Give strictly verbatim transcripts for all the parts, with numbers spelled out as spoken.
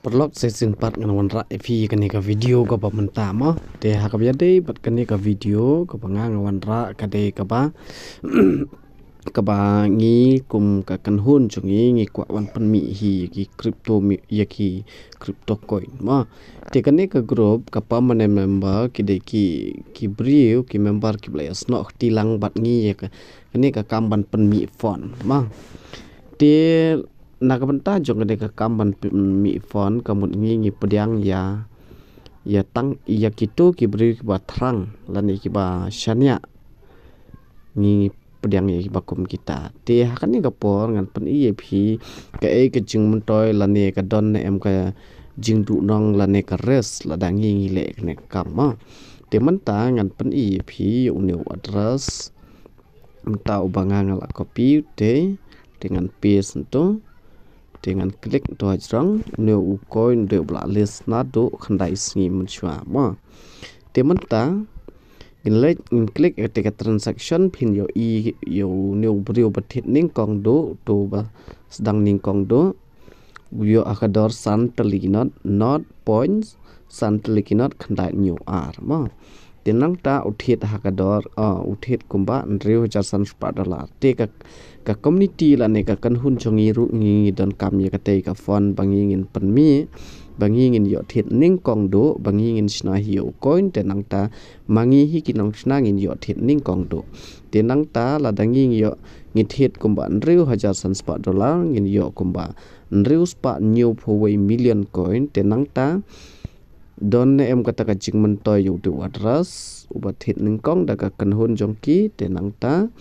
Paralok, sa shisien pat ngan wanrah ïa phi kane ka video kaba mynta mo. Te ha kaba ïadei bad kane ka video kaba nga nga wanrah ka dei kaba kaba ngi kum ka kynhun jong ngi ngi kwah wan pynmih hi ïa ki crypto mi-, ïa ki crypto coin mo. Te kane ka group ka permanent member ki dei ki, ki briew, ki member kiba la ïasnoh kti lang bad ngi ïa ka, kane ka kam ban pynmih fund mo. Te na ka bynta jong kane ka kam ban pynmih fund ka mut ngi ngi pdiang ïa, ïa tang ïa kito ki briew kiba thrang lane kiba shaniah. Ngi pdiang ïa kiba kum kita. Te ha kane ka por ngan pyni ïa phi kaei ka jingmyntoi lane ka don ne em ka jingduhnong lane ka risk lada ngi ngi leh kane ka kam mo. Te mynta ngan pyni ïa phi ïa une u address. Mynta uba nga nga la copy te, te ngan paste hangto. Te ngan click hangto hajrong, une u coin u dei uba la list naduh khyndai sngi mynshuwa mo. Te mynta ngin leit, ngin click ïa kata ka transaction, phin ïohi ïa une u briew ba thied nyngkong duh, uto ba sdang nyngkong duh. U ïoh ha ka dor san tylli ki not, not point san tylli ki not khyndai hynñiew ar mo. Te nangta u thied ha ka dor, ah, u thied kumba hynriew hajar san spah dollar. Te ka, ka community lane ka kynhun jong ngi ruh ngi, ngi donkam ïa katei ka fund ba ngi ngin pynmih, ba ngi ngin ïoh thied nyngkong duh, ba ngi ngin shna hi ïa u coin, te nangta ma ngi hi ki nongshna ngin ïoh thied nyngkong duh. Te nangta lada ngi ngi ïoh ngi thied kumba hynriew hajar san spah dollar ngin ïoh kumba hynriew spah hynñiew phew wei million coin, te nangta don ne em kata ka jingmyntoi ïa uto u address uba thied nyngkong da ka kynhun jong ki, te nangta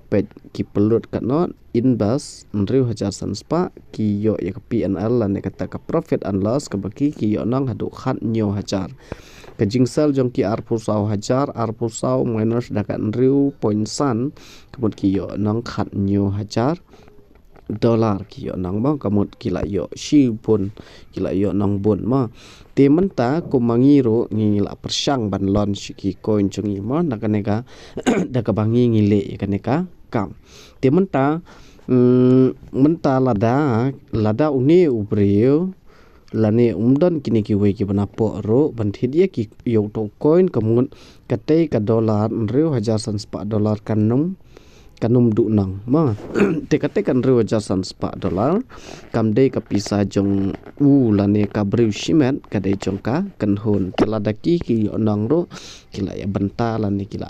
peit ki pynlut katno, invest hynriew hajar san spah, ki ïoh ïa ka P and L lane kata ka profit and loss kaba ki, ki ïoh nong haduh khat hynñiew hajar. Ka jingsell jong ki arphew saw hajar, arphew saw minus da ka hynriew point san, ka mut ki ïoh nong khat hynñiew hajar dollar ki ïoh nong mo, ka mut ki la ïoh shibun, ki la ïoh nong bun mo. Te mynta kum ma ngi ruh ngi la pyrshang ban launch ki coin jong ngi mo, na kane ka da kaba ngi ngi leh ïa kane ka kam. Te mynta, mm, mynta lada, lada une u briew lane um don kine kiwei kiba napoh ruh ban thied ïa ki, ïa uto u coin, ka mut katei ka dollar hynriew hajar san spah dollar kan ym, kan ym duh nong mo. Te katei ka hynriew hajar san spah dollar kam dei ka pisa jong u lane ka briew shimet, ka dei jong ka kynhun. Te lada ki ki ïoh nong ruh ki la ïa bynta lane ki la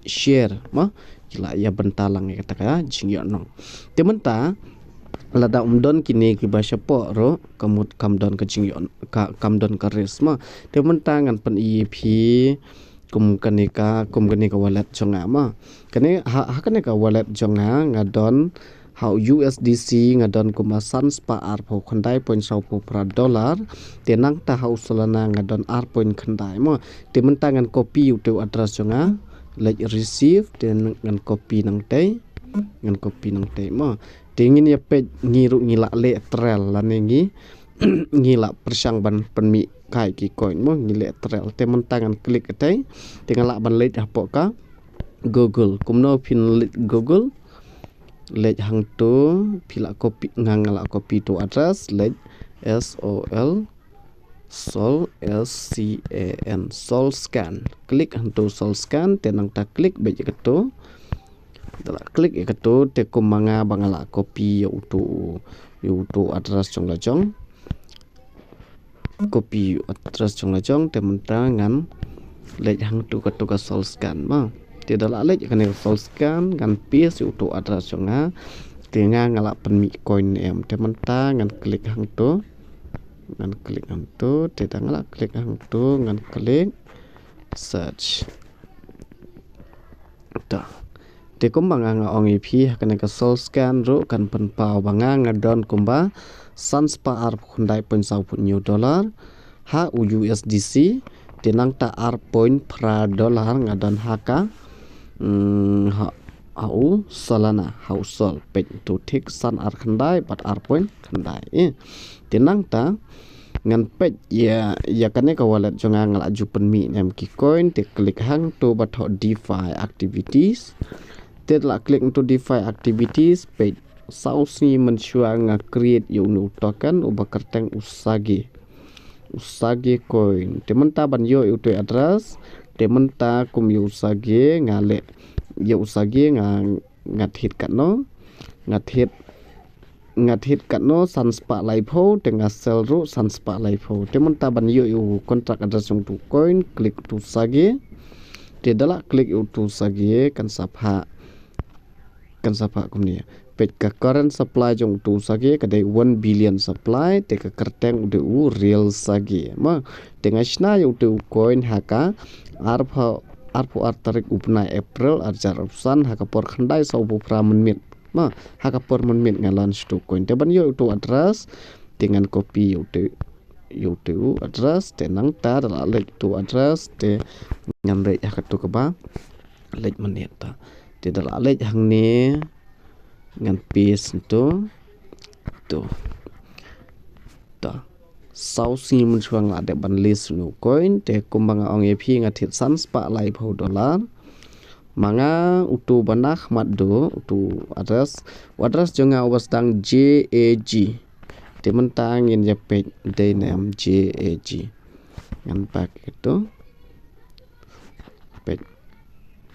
share mo, ki la ïa bynta lang ïa kata ka jingïoh nong. Te mynta lada um don kine kiba shapoh ruh, ka mut kam don ka jingïoh, ka, kam don ka risk mo. Te mynta ngan pyni ïa phi kum kane ka, kum kane ka wallet jong nga mo. Kane ha, ha kane ka wallet jong nga nga don ha u U S D C nga don kumba san spah arphew khyndai point saw phew phra dollar. Te nangta ha u Solana nga don ar point khyndai mo. Te mynta ngan copy uto u address jong nga, leit receive, te ngan copy nangtei, ngan copy nangtei mo. Te ngin ïa peit ngi ruh ngi la leh trial lane ngi, ngi la pyrshang ban pynmih kai ki coin mo, ngi leh trial. Te mynta ngan click katei, te nga lah ban leit hapoh ka Google. Kumno phin leit Google, leit hangto, phi la copy, nga nga la copy uto u address, leit S O L, Sol, S C A N, Solscan. Click hangto Solscan, te nangta click beit ïa kato. Da la click ïa kato, te kum ma nga ba nga la copy ïa uto, ïa uto u address jong la jong. Copy u address jong la jong, te mynta ngan leit hangto kato ka Solscan mo. Te da la leit kane ka Solscan, ngan paste ïa uto u address jong nga. Te nga nga la pynmih coin ne em. Te mynta ngan click hangto. Ngan click hangto, te da nga la click hangto, ngan click search. Ta. Te kumba nga nga ong ïa phi, ha kane ka Solscan ruh kan pynpaw ba nga nga don kumba san spah arphew khyndai point saw phew hynñiew dollar ha u U S D C. Te nangta ar point phra dollar nga don ha ka, mm, ha, ha u Solana, ha u Sol. Peit to thik san ar khyndai bad ar point khyndai. Eh. Te nangta ngan peit ïa, ïa kane ka wallet jong nga nga la ju pynmih ne em ki coin, te click hangto ba thoh DeFi activities. Te la click hangto DeFi activities, peit saw sngi mynshuwa nga create ïa une u token uba kyrteng u Sage. u Sage coin. Te mynta ban ïoh ïa utu address, te mynta kum ïa u Sage nga leh, ïa u Sage nga, nga thied katno, nga thied, nga thied katno san spah laiphew, te nga sell ruh san spah laiphew. Te mynta ban ïoh ïa u contract address jong utu coin, click utu Sage. Te da la click ïa utu Sage kan sa phah, kan sa phah kumne. Peit ka current supply jong utu Sage ka dei one billion supply, te ka kyrteng u dei u Real Sage. Ma, te nga shna ïa utu coin ha ka arphew, arphew ar tarik u bnai April, ar hajar arphew san, ha ka por khyndai saw phew phra mynmiet. Ma, ha ka por mynmiet nga launch utu coin. Te ban ïoh utu address, te ngan copy ïa utu, ïa utu address, te nangta da la leit utu address, te ngan leit ha katu kaba leit mynmiet ta. Te da la leit hangne ngan paste tu. Tu. Ta. Saw sngi mynshuwa nga la dep ban list ïa u coin, te kumba nga ong ïa phi nga thied san spah laiphew dollar. Ma nga utu ba na khmat du, utu address, u address jong nga uba sdang J A G. Te mynta ngin ïa peit dei ne em J A G. Ngan back ïa utu. Peit.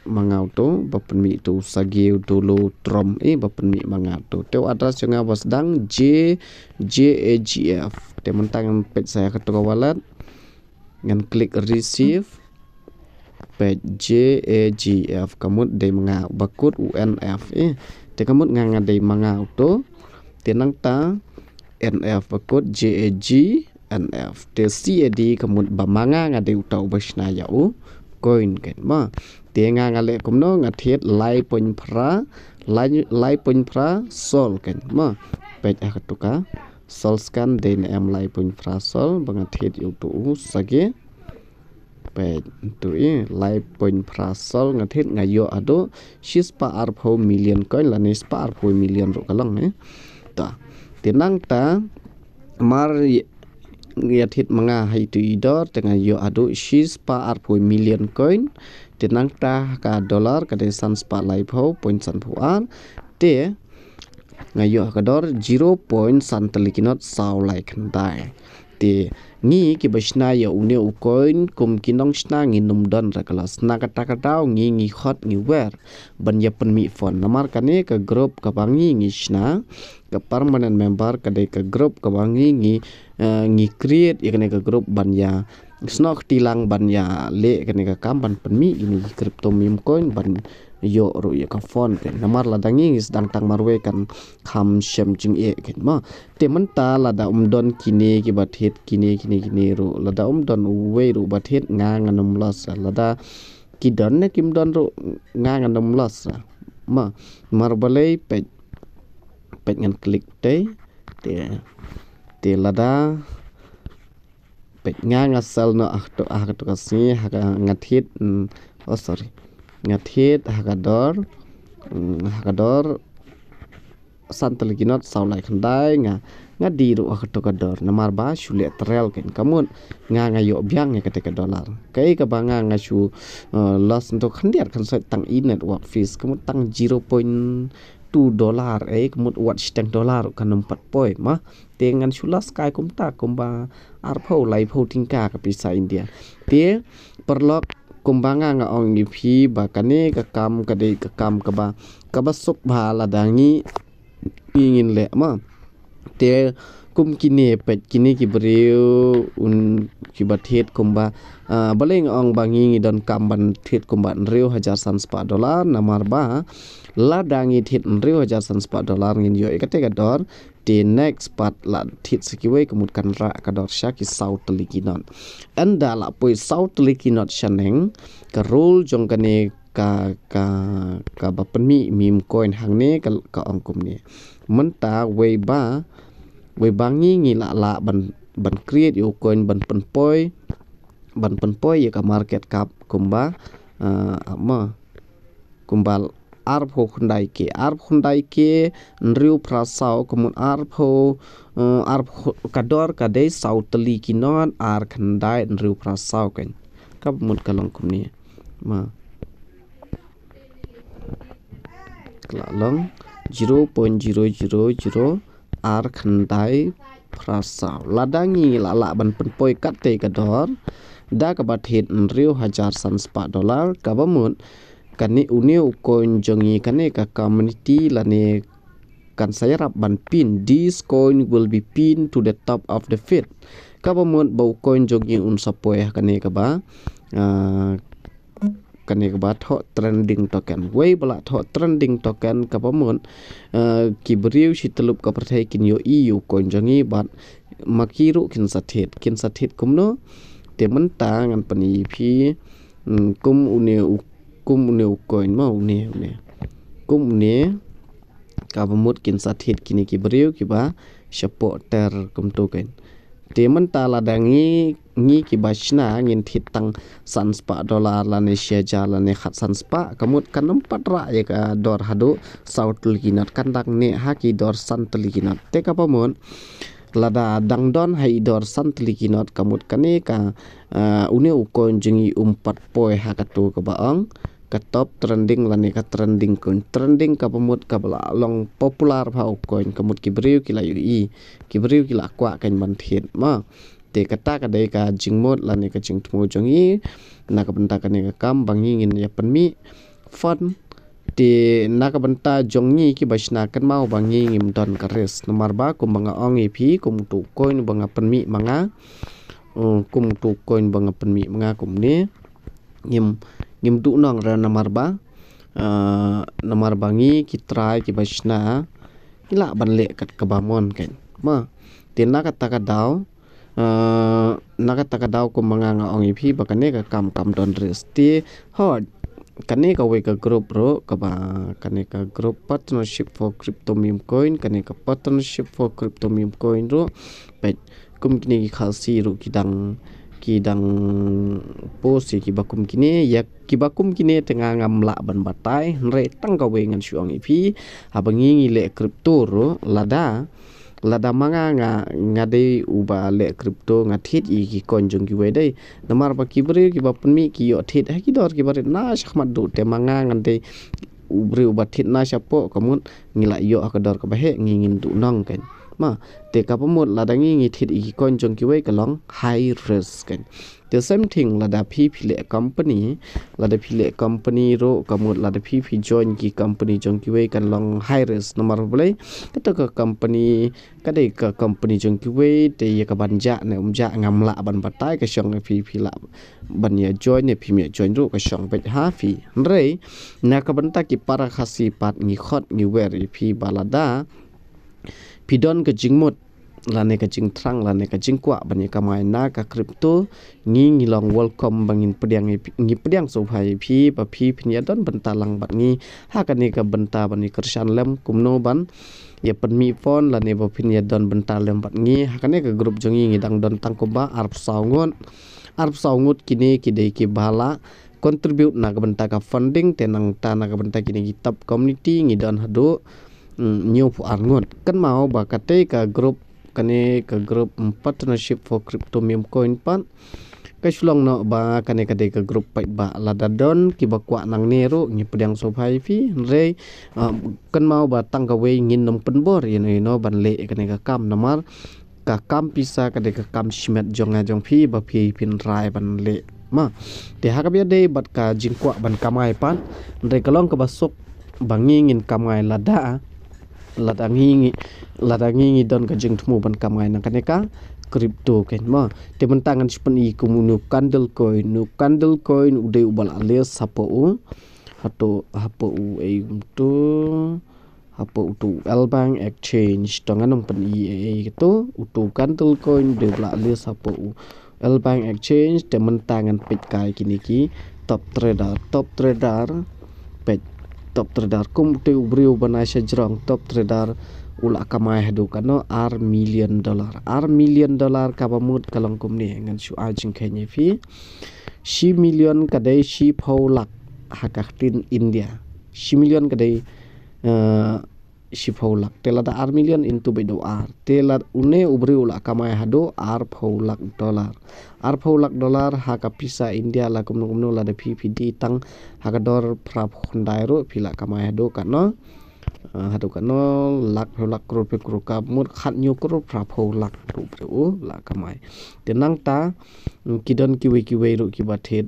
Ma nga utu ba pynmih utu Sage Dolo Trump, eh, ba pynmih ma nga utu. Te u address jong nga ba sdang J, J A G F. Te mynta ngan peit sa ïa katu ka wallet. Ngan click receive. Peit J A G F ka mut dei ma nga, ba kut u N F, eh. Te ka mut nga, nga dei ma nga utu. Te nangta N F ba kut J A G N F. Te C A D ka mut ba ma nga nga dei uta uba shna ïa u coin, kane ma. Te nga nga leh kumno, nga thied lai point phra, lai, lai point phra sol, kane ma. Peit ha katu ka Solscan dei ne em lai point phra sol ba nga thied ïa utu u Sage. Peit tu, eh, lai point phra sol nga thied, nga ïoh haduh shi spah arphew million coin lane spah arphew million ruh ka long, eh. Ta. Te nangta mar ïa, ïa thied ma nga ha itu i dor, te nga ïoh haduh shi spah arphew million coin. Te nangta ka dollar ka dei san spah laiphew point sanphew ar. Te nga ïoh ha ka dor zero point san tylli ki not saw lai khyndai. Te ngi kiba shna ïa une u coin kum ki nongshna ngin ym don re ka loss. Na kata ka daw ngi, ngi khot, ngi wer ban ïa pynmih fund. Namar kane ka group kaba ngi, ngi shna, ka permanent member ka dei ka group kaba ngi, ngi, eh, ngi create ïa kane ka group ban ïa snoh kti lang ban ïa leh kane ka kam ban pynmih ïa kine ki crypto meme coin ban ïoh ruh ïa ka fund, kane. Namar lada ngi, ngi sdang tang marwei kan kham shem jingeh, kane ma. Te mynta lada ym don kine kiba thied kine, kine, kine ruh, lada ym don uwei ruh ba thied, nga ngan ym loss. Lada ki don ne kim don ruh, nga ngan ym loss. Ma, mar balei, peit, peit ngan click te. Te, te lada peit nga, nga sell noh ha katu, ha katu ka sngi, ha ka, nga thied, mm, oh, sorry. Nga thied ha ka dor, mm, ha ka dor san tylli ki not saw lai khyndai, nga, nga die ruh ha katu ka dor. Namar ba shu leh trial, kane. Ka mut nga, nga ïoh biang ïa kata ka dollar. Kaei kaba nga, nga shu, eh, loss nto khyndiat, kan sait tang i network fees, ka mut tang zero point two dollar, eh, ka mut wat shiteng dollar kan ym pat poi ma. Te ngan shu loss kai kumta, kumba arphew laiphew tyngka ka pisa India. Te paralok, kumba nga, nga ong ïa phi ba kane ka kam ka dei ka kam kaba, kaba suk bha lada ngi, ngi ngin leh ma. Te kum kine, peit, kine ki briew un kiba thied kumba, ah, balei nga ong ba ngi, ngi donkam ban thied kumba hynriew hajar san spah dollar, namar ba lada ngi thied hynriew hajar san spah dollar ngin ïoh ïa kata ka dor. Te next pat la thied sa kiwei, ka mut kan rah ka dor sha ki saw tylli ki not. Ynda la poi saw tylli ki not shaneng, ka rule jong kane ka, ka, kaba pynmih meme coin hangne ka, ka ong kumne. Mynta wei ba, wei ba ngi, ngi lah, lah ban, ban create ïa u coin ban pynpoi, ban pynpoi ïa ka market cap kumba, ah, ma, kumba arphew khyndai K, arphew khyndai K, hynriew phra saw, ka mut arphew, eh, arphew, ka dor ka dei saw tylli ki not ar khyndai hynriew phra saw, kane. Ka mut ka long kumne. Ma. Ka la long zero point zero zero zero ar khyndai phra saw. Lada ngi la lah ban pynpoi katte ka dor da kaba thied hynriew hajar san spah dollar, kaba mut kane une u coin jong ngi, kane ka community lane kan sa ïarap ban pin. This coin will be pinned to the top of the feed. Kaba mut ba u coin jong ngi un sa poi ha kane kaba, ah, kane kaba thoh trending token. Wei ba la thoh trending token, kaba mut, ah, ki briew shi tyllup ka pyrthei kin ïohi ïa u coin jong ngi, bad ma ki ruh kin sa thied, kin sa thied kumno. Te mynta ngan pyni ïa phi, mm, kum une u, kum une u coin, ma une, une. Kum une, kaba mut kin sa thied kine ki briew kiba shapoh ter kumto kein. Te mynta lada ngi, ngi kiba shna ngin thied tang san spah dollar lane shi hajar lane khatsan spah, ka mut kan ym pat rah ïa ka dor haduh saw tylli ki not, kan dang neh ha ki dor san tylli ki not. Te kaba mut lada dang don ha i dor san tylli ki not, ka mut kane ka, ah, une u coin jong ngi um pat poi ha kato kaba ong ka top trending lane ka trending coin. Trending kaba mut kaba la long popular bha u coin, ka mut ki briew ki la ïohi, ki briew ki la kwah kein ban thied, ma. Te kata ka dei ka jingmut lane ka jingthmu jong ngi na ka bynta kane ka kam ba ngi ngin ïa pynmih fund. Te na ka bynta jong ngi kiba shna, kynmaw ba ngi ngim don ka risk, namar ba kumba nga ong ïa phi, kum uto u coin ba nga pynmih ma nga, uh, kum uto u coin ba nga pynmih ma nga kumne, ngim, ngim duh nong re, namar ba, ah, namar ba ngi ki trai kiba shna ngi lah ban leh kat kaba mon kein, ma. Te na kata ka daw, ah, na kata ka daw kumba nga, nga ong ïa phi ba kane ka kam kam don risk. Te hooid, kane kawei ka group ruh, kaba kane ka group Partnership for Crypto Meme Coin, kane ka Partnership for Crypto Meme Coin ruh, peit, kum kine ki Khasi ruh ki dang, ki dang post ïa kiba kum kine, ïa kiba kum kine te nga ngam lah ban batai, hynrei tang kawei ngan shu ong ïa phi, haba ngi ngi leh crypto ruh, lada, lada ma nga nga, nga dei uba leh crypto, nga thied ïa ki coin jong kiwei dei. Namar ba ki briew kiba pynmih ki ïoh thied ha ki dor kiba rit na shakhmat duh, te ma nga ngan dei u briew uba thied na shapoh, ka mut ngi la ïoh ha ka dor kaba heh, ngi ngin duh nong kein, ma. Te kaba mut lada ngi ngi thied ïa ki coin jong kiwei ka long high risk kein. The same thing lada phi phi leh company, lada phi leh company ruh, ka mut lada phi phi join ki company jong kiwei kan long high risk, namar balei? Kato ka company ka dei ka company jong kiwei, te ïa ka ban jah ne um jah ngam lah ban batai, ka shong ïa phi phi lah ban ïa join ne phim ïa join ruh, ka shong beit ha phi. Hynrei na ka bynta ki para Khasi pat, ngi khot ngi wer ïa phi ba lada phi don ka jingmut lane ka jingthrang lane ka jingkwah ban ïa kamai na ka crypto, ngi ngi long welcome ba ngin pdiang ïa phi, ngi pdiang sngewbha ïa phi ba phi phin ïa don bynta lang bad ngi ha kane ka bynta ban ïa kyrshan lem kumno ban ïa pynmih fund lane ba phin ïa don bynta lem bad ngi ha kane ka group jong ngi. Ngi dang don tang kumba arphew saw ngut. Arphew saw ngut kine ki dei kiba la contribute na ka bynta ka funding, te nangta na ka bynta kine ki top community ngi don haduh, mm, hynñiewphew ar ngut. Kynmaw ba katei ka group, kane ka group, mm, Partnership for Crypto Meme Coin pat, ka shu long noh ba kane ka dei ka group paidbah. Lada don kiba kwah nangne ruh ngi pdiang sngewbha ïa phi, hynrei, ah, kynmaw ba tang kawei, ngin ym pynbor ïano ïano ban leh ïa kane ka kam, namar ka kam pisa ka dei ka kam shimet jong nga jong phi ba phi phin rai ban leh, ma. Te ha kaba ïadei bad ka jingkwah ban kamai pat, hynrei ka long kaba suk ba ngi ngin kamai lada, lada ngi ngi, lada ngi ngi don ka jingthmu ban kamai na kane ka crypto kein, ma. Te mynta ngan shu pyni kum une u Candle Coin. Une u Candle Coin u dei uba la list hapoh u, hato, hapoh u, ei, um tu, hapoh uto u L Bank Exchange. To ngan ym pyni ei ei kato, uto u Candle Coin u dei uba la list hapoh u L Bank Exchange. Te mynta ngan peit kai kine ki top trader, top trader, peit top trader, kum uto u briew ba na sha jrong, top trader u la kamai haduh katno, ar million dollar. Ar million dollar kaba mut ka long kumne, ngan shu ai jingkheiñ ïa phi. Shi million ka dei shiphew lak ha ka ktien India. Shi million ka dei, eh, shiphew lak. Te lada ar million into bad u ar, te lada une u briew u la kamai haduh arphew lak dollar. Arphew lak dollar ha ka pisa India la kumno kumno, lada phi phi die tang ha ka dor phraphew khyndai ruh phi la kamai haduh katno, Haduh katno lak, phew lak, klur, phew klur, ka mut khat hynñiew klur phra phew lak ruh briew u la kamai. Te nangta ki don kiwei kiwei ruh kiba thied,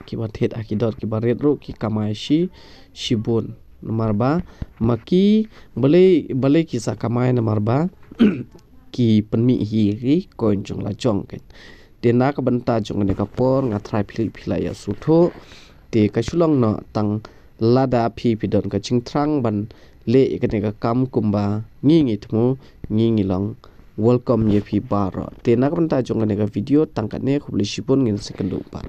kiba thied ha ki dor kiba rit ruh ki kamai shi shibun. Namar ba ma ki, balei balei ki sa kamai? Namar ba ki pynmih hi ki coin jong la jong kan. Te na ka bynta jong kane ka por nga trai phi phi la ïa sngewthuh. Te ka shu long noh tang lada phi phi don ka jingthrang ban leh ïa kane ka kam kumba ngi ngi thmu, ngi ngi long welcome ïa phi baroh. Te na ka bynta jong kane ka video tang katne, khublei shibun, ngin sa ïakynduh pat.